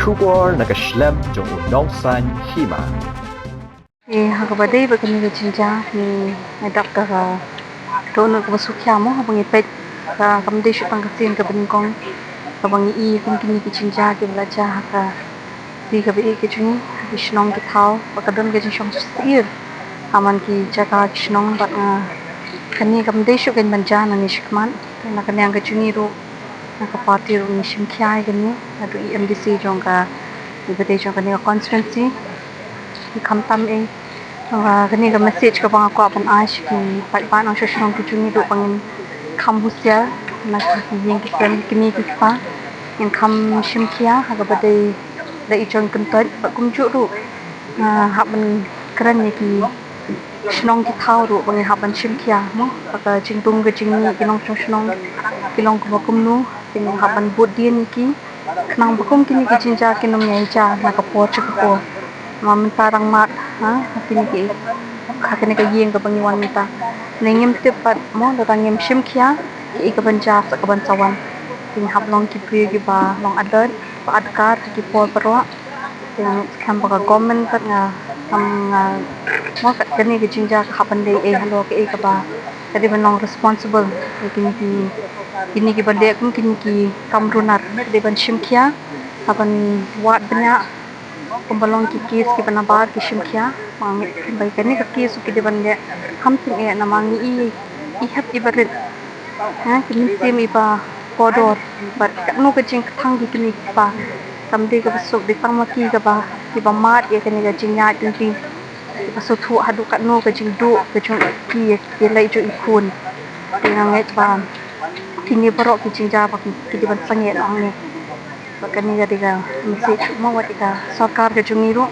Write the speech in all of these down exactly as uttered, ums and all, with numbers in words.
Khubor na ka shlem jong u nongsan hima. Eh, ha kaba dei bad kane ka jingjia, ngi, ngi dap da ka dohnud kaba sngewkhia mo, haba ngi peit ka, kam dei shuh tang ka sien kaba nyngkong kaba ngi i kum kine ki jingjia kiba la jia ha ka ri kaba ïeit ka jong ngi, ki shnong ki thaw, ba ka don ka jingshong syier ha man ki jaka ki shnong, bad nga, kane kam dei shuh ka ban jia nangne shakhmat. Na ka liang ka jong ngi ruh, na ka party ruh ngi shim khia ïa kane, naduh i M D C jong ka, iba dei jong kane ka constituency, i khamtam eh. Ba kane ka message kaba nga kwah ban ai sha ki paidbah nongshong shnong ki jong ngi ruh, ba ngin kham husiar na ki ïing ki sem, kine ki kpa, ngin kham shim khia ha kaba dei da i jong kyntoit, bad kumjuh ruh, ah, hap ban kren ïa ki shnong ki thaw ruh ba ngi hap ban shim khia mo, ba ka jingdum ka jingmih ki nongshong shnong ki long kaba kumno, ki ngi hap ban bud dien ïa ki, khnang ba kum kine ki jingjia kin ym ïai jia na ka por sha ka por. Namar mynta dang mad, ha, ha kine ki, ha kane ka ïing kaba ngi wan mynta. Ne ngim tip pat mo, lada ngim shim khia, kaei kaban jia sa kaban sa wan. Ki ngi hap long ki briew kiba long alert, ba adkar ha ki por baroh. Te nga ngeit skhem ba ka government pat nga, nga, mo, ka, kane ka jingjia ka hap ban leh ei halor kaei kaba ka dei ban long responsible ïa kine ki, kine kiba leh kum kine ki kam runar, ka dei ban shim khia, hap ban wad bniah, kumba long ki case kiba nabar ki shim khia. Ba nga ngeit ba kane ka case ki dei ban leh kham tyngeh, namar ngi i, i hep iba rit, ha, ki mynsiem iba kordor, bad katno ka jingkthang ki kine ki kpa. Kam dei kaba suk, dei tang ma ki kaba, kiba mad ïa kane ka jingïaid lynti, kiba sngewthuh haduh katno ka jingduh ka jong ki, ïa, ïa leit jong i khun. Te nga ngeit ba kine baroh ki jingjia ba ki, ki dei ban sangeh lang ne. Ba kane ka dei ka message mo wat ïa ka sorkar ka jong ngi ruh,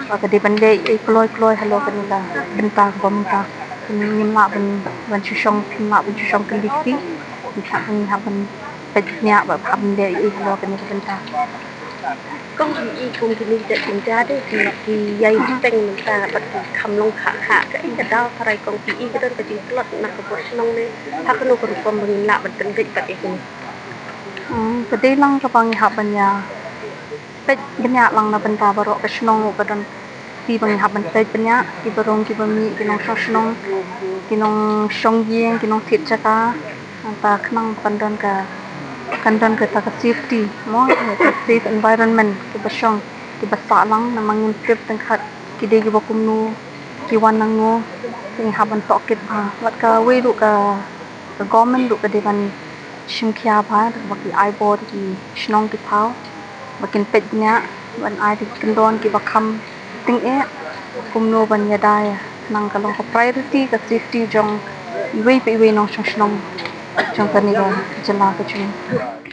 ba ka dei ban leh ei kloi kloi halor kane ka bynta kaba mynta. Ngim lah ban, ban shu shong, ngim lah ban shu shong kylli kti. Ngi hap, ngi hap ban peit bniah ba hap ban leh ei halor kane ka bynta. Kong, i kum kine ki jingjia de ki, ki ïai bteng mynta bad ki kham long khah khah, kaei ka daw tharai kong, ki i ka don ka jingtlot na ka bor shnong ne, ha kano ka rukom ba ngin lah ban pynbeit pat ïa kine? Hmm, ka dei lang kaba ngi hap ban ïa peit bniah lang na bynta baroh ka shnong, ka don ki ba ngi hap ban peit bniah, kiba rung kiba mih, ki nongshong shnong, ki nongshong ïing, ki nongthied jaka. Nangta khnang kan don ka, kan don kata ka safety mo, ka safe environment, kiba shong, kiba sah lang, namar ngim tip tyngkhat ki dei kiba kumno, ki wan nangno. Te ngi hap ban tohkit bha. Bad kawei ruh ka, ka government ruh ka dei ban shim khia bha, da kaba ki ai bor ki shnong ki thaw ba kin peit bniah, ban ai da ki kyndon kiba kham tyngeh, kumno ban ïada ïa, khnang ka long ka priority ka safety jong iwei pa iwei nongshong shnong jong kane ka jylla ka jong ngi.